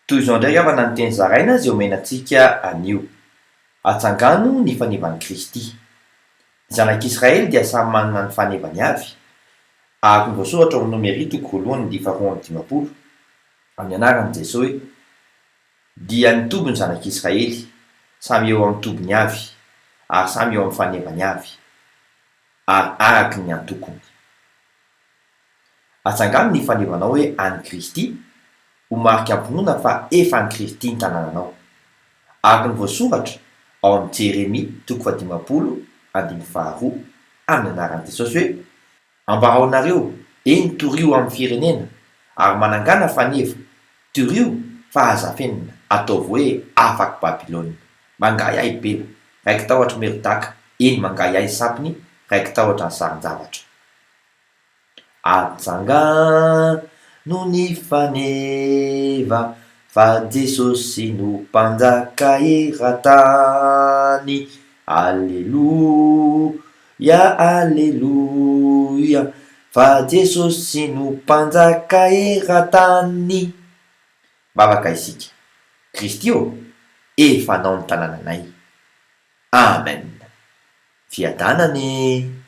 Toy izao indray havana ny teny zaraina izay omena antsika anio. Atsangano ny fanevan'i Kristy. Ny zanak'Israely dia samy manana ny fanevany avy, araka ny voasoratra ao amin'ny Nomery toko voalohany andiany faharoa amby dimampolo, amin'ny anaran'i Jesoa hoe, Dia nitoby ny zanak'Israely, samy eo amin'ny tobiny avy, ary samy eo amin'ny fanevany avy, ary araka ny antokony. Atsangano ny fanevanao hoe an'i Kristy, ho marika am-pinoana fa efa an'i Kristy ny tanànanao. Araka ny voasoratra ao amin'ny Jeremia toko fahadimampolo andininy faharoa, amin'ny anaran'i Jesosy hoe, Ambaraonareo, eny torio amin'ny firenena, ary manangàna faneva, torio fa aza afenina, ataovy hoe afak'i Babylona. Mangahiahy Bela, raiki-tahotra Merodaka, eny mangahiahy sampiny, raiki-tahotra ny sarin-javatra. Atsangano ny faneva fa Jesosy no Mpanjaka eran-tany. Aleloia, aleloia, fa Jesosy no Mpanjaka eran-tany. Vavaka isika. Kristy ô, efa Anao ny tanànanay. Amen. Fiadanana e!